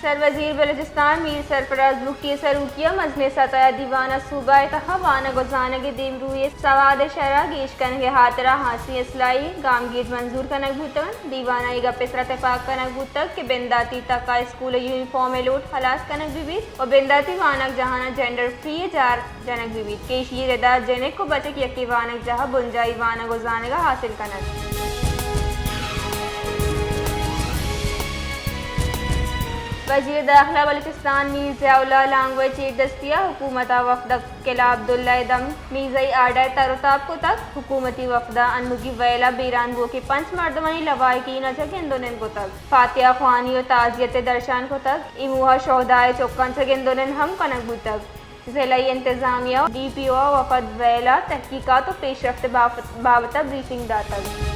سروزیر بلوچستان میر سرفراز بگٹی ءِ سروکی ءَ مزنیں سطح ءِ دیوان ءَ صوبہ ءِ تہا وانگ ءُ زانگ ءِ دیمروئی ءِ سواد ءِ شرح گیش کنگ ءِ ہاترا ہاسیں اصلاحی گامگیج منظور کنگ بوتگ انت۔ دیوان ءَ اے گپ ءِ سرا تپاک کنگ بوتگ کہ بنداتی تک ءَ اسکول ءِ یونیفارم ءِ لوٹ ہلاس کنگ بہ بیت ءُ بنداتی وانگجاہاناں جینڈر فری ءِ جار جنگ بہ بیت کہ ایشی ءِ ردا جنک ءُ بچک یکیں وانگجاہ ءَ بنجاہی وانگ ءُ زانگ ءَ حاصل کننت۔ وزیر داخلہ بلوچستان میر ضیاء اللہ لانگو ءِ چیردستی ءَ حکومت ءِ وفد ءَ قلعہ عبداللہ ءِ دمگ میزئی آرڈر ءِ تر ءُ تاب کتگ۔ حکومتی وفد ءَ انوگی ویل ءَ بیران بوؤکیں پنچ مردمانی لواحقین ءَ چہ گند ءُ نند کتگ۔ فاتحہ خوانی ءُ تعزیت ءِ درشان کتگ۔ اے موہ ءَ شہداء ءِ چکاں چہ گند ءُ نند ہم کنگ بوتگ۔ ضلعی انتظامیہ ءُ ڈی پی او ءَ وفد ویل ءَ تحقیقات ءُ پیشرفت ءِ بافت-، بابت ءَ بریفنگ داتگ۔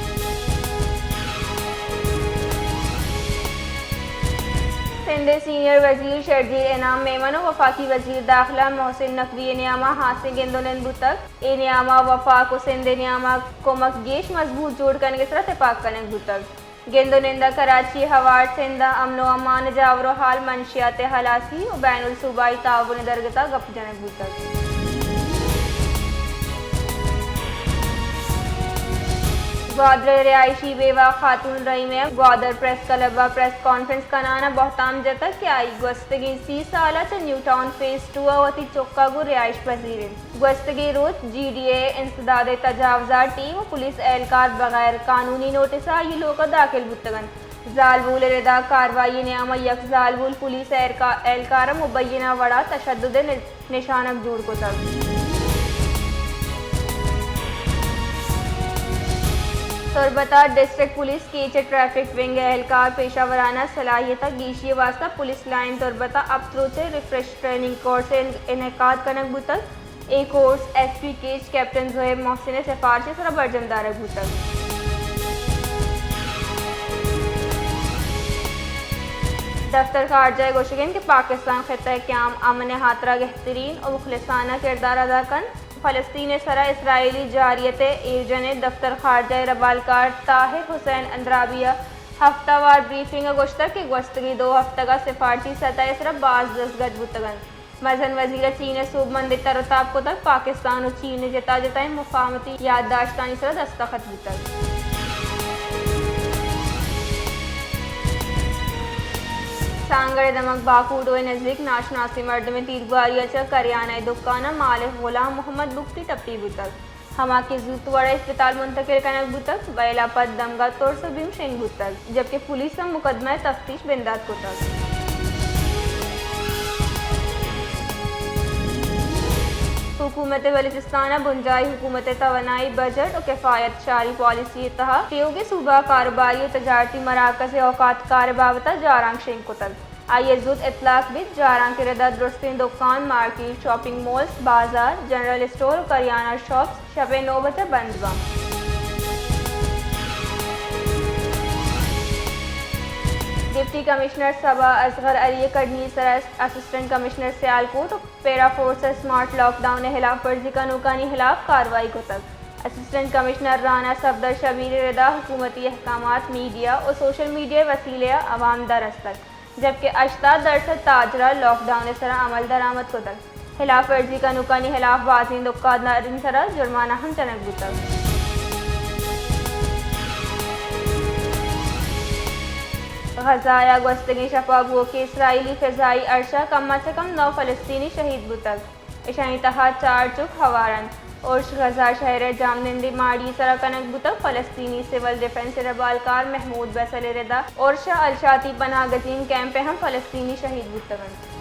سندھ ءِ سینئر وزیر شرجیل انعام میمن ءُ وفاقی وزیر داخلہ محسن نقوی ءِ نیام ءَ ہاسیں گند ءُ نند بوتگ۔ اے نیام ءَ وفاق ءُ سندھ ءِ نیام ءَ کمک گیش مضبوط جوڑ کنگ ءِ سرا تپاک کنگ بوتگ۔ گند ءُ نند ءَ کراچی ءِ ہوار سندھ ءِ امن ءُ امان ءِ جاور ءُ حال، منشیات ءِ ہلاسی ءُ بین الصوبائی تعاون ءِ درگت ءَ گپ جنگ بوتگ۔ گوادر ءِ رہائشی بیوہ خاتون رحیمہ ءَ گوادر پریس کلب ءَ پریس کانفرنس کنان ءَ بہتام جتگ کہ آئی گوستگیں سی سال ءَ چہ نیو ٹاؤن فیز ٹو ءَ وتی چک ءَ گوں رہائش پذیر انت۔ گوستگیں روچ جی ڈی اے ءِ انسداد ءِ تجاوزات ٹیم ءُ پولیس اہلکار بغیر قانونی نوٹس ءَ آئی ءِ لوگ ءَ داخل بوتگ انت۔ زالبول ءِ ردا کاروائی ءِ نیام ءَ یک زالبول پولیس اہلکا-، اہلکار ءَ مبینہ وڑ ءَ تشدد ءِ نش-، نشانگ جوڑ کتگ۔ تربت ءَ ڈسٹرکٹ پولیس کیچ ءِ ٹریفک ونگ ءِ اہلکار پیشہ ورانہ صلاحیت ءِ گیشی ءِ واستہ پولیس لائن تربت ءَ ہپت روچ ءِ ریفریش ٹریننگ کورس ءِ انعقاد کنگ بوتگ۔ اے course S P Kech captain Zohaib Mohsin ءِ سفارش ءِ سرا برجم دارگ بوتگ۔ دفتر خارجہ ءِ گوشگ انت کہ پاکستان خطہ ءِ قیام امن ءِ ہاترا گہترین ءُ مخلصانہ کردار ادا کنت۔ فلسطین ءِ سرا اسرائیلی جارحیت ءِ ایرجن ءِ دفتر خارجہ ءِ ربالکار طاہر حسین اندرابی ءَ ہفتہ وار بریفنگ ءَ گوشتگ کہ گوستگیں دو ہفتگ ءَ سفارتی سطح ءِ سرا باز دزگٹ بوتگ انت۔ مزن وزیر ءَ چین ءِ سوبمندی ءِ تر ءُ تاب کتگ۔ پاکستان ءُ چین ءِ جتا جتائیں مفاہمتی یادداشتانی سرا دستخط بوتگ۔ سانگڑ ءِ دمگ باکوڈو ءِ نزیک ناشناسیں مردمے تیرگواری ءَ چہ کریانہ ءِ دکان ءَ مالک غلام محمد بگٹی ٹپی بوتگ۔ ہما کہ زوت وڑ ءَ اسپتال منتقل کنگ بوتگ، ویل ءَ پد دمگ ءَ ترس ءُ بیم شنگ بوتگ، جبکہ پولیس ءَ مقدمہ ءِ تفتیش بندات کتگ۔ حکومت بلوچستان ءَ بنجاہی حکومت ءِ توانائی، بجٹ ءُ کفایت شاری پالیسی ءِ تہا ٹیوگیں صوبہ کاروباری ءُ تجارتی مراکز ءِ اوقات کار ءِ بابت ءَ جارانک شنگ کتگ۔ آئی ءِ زوت اطلاق بیت، جارانک ءِ ردا درستیں دکان، مارکیٹ، شاپنگ مالز، بازار، جنرل اسٹور ءُ کریانہ شاپس شپ ءِ نو بج ءَ بند بنت۔ ڈپٹی کمشنر صبا اصغر علی ءِ کڈنی ءِ سرا اسسٹنٹ کمشنر سیالکوٹ ءُ پیرا فورس ءَ سمارٹ لاک ڈاؤن ءِ ہلاف ورزی کنوکانی ہلاف کاروائی کتگ۔ اسسٹنٹ کمشنر رانا صفدر شبیر ءِ ردا حکومتی احکامات میڈیا ءُ سوشل میڈیا ءِ وسیلہ ءَ عوام در رستگ۔ جبکہ ہشتاد درسد تاجر ءَ لاک ڈاؤن ءِ سرا عمل درآمد کتگ۔ ہلاف ورزی کنوکانی ہلاف بازیں دکاندارانی سرا جرمانہ ہم جنگ بوتگ۔ غزہ ءَ گوستگیں شپ ءَ بوؤکیں اسرائیلی فضائی ارش ءَ کم ءَ چہ کم نو فلسطینی شہید بوتگ۔ اشانی تہا چار چک ہوار انت۔ ارش غزہ شہر ءِ جاہمنندیں ماڑی ءِ سرا کنگ بوتگ۔ فلسطینی سول ڈیفنس ءِ ربالکار محمود بسل ءِ ردا ارش ءَ الشاتی پناہ گزین کیمپ ءَ ہم فلسطینی شہید بوتگ انت۔